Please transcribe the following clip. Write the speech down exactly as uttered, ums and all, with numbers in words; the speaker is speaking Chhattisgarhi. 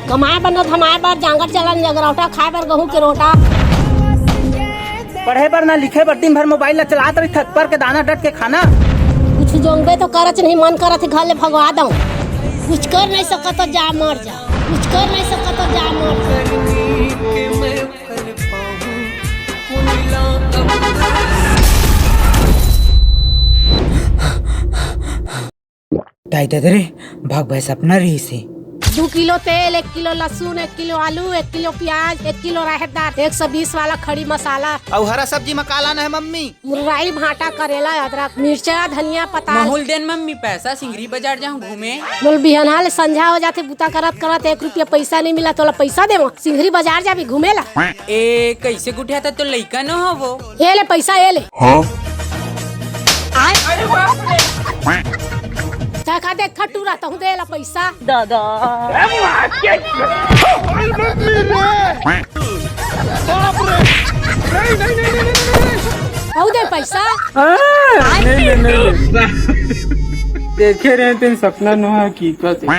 कमाए बर न धमाए बर, जांगर चलन जगरौटा, खाए बर गहूं के रोटा। पढ़े बर ना लिखे बर, दिन भर मोबाइल ला चलात रही, थक पर के दाना डट के खाना। कुछ जोंगबे तो करच नहीं, मन करत हे घर ले भगवा दऊं। कुछ कर नहीं सकत तो जा मर जा, कुछ कर नहीं सकत तो जा मर जा। दाई ददा रे, भग भैंस अपना रहिस हे। दू किलो तेल, एक किलो लहसुन, एक किलो आलू, एक किलो प्याज, एक किलो राहेर दार, एक सौ बीस वाला खड़ी मसाला। अउ हरा सब्जी म का लाना हे मम्मी? मुरई, भांटा, करेला, अदरक, मिर्चा, धनिया पत्ता। महूं ल देन मम्मी पैसा, सिंगरी बजार जाहूं घूमे। बोल, बिहनहा ले संझा हो जाथे, बुता करत करत एक रुपया पैसा नहीं मिला, तोला पैसा देवं? सिंगरी बजार जाबे घूमे ला। ए, कइसे गुठियाथस तो लइका नो हवों। ए ले पैसा, ए ले। हाँ? तैं का देखथस टूरा, तहूं दे ला पैसा। दादा। अउ दे पैसा। हाँ, नहीं ले, नहीं ले। देखे रहे तेन सपना नो हे हकीकत हे।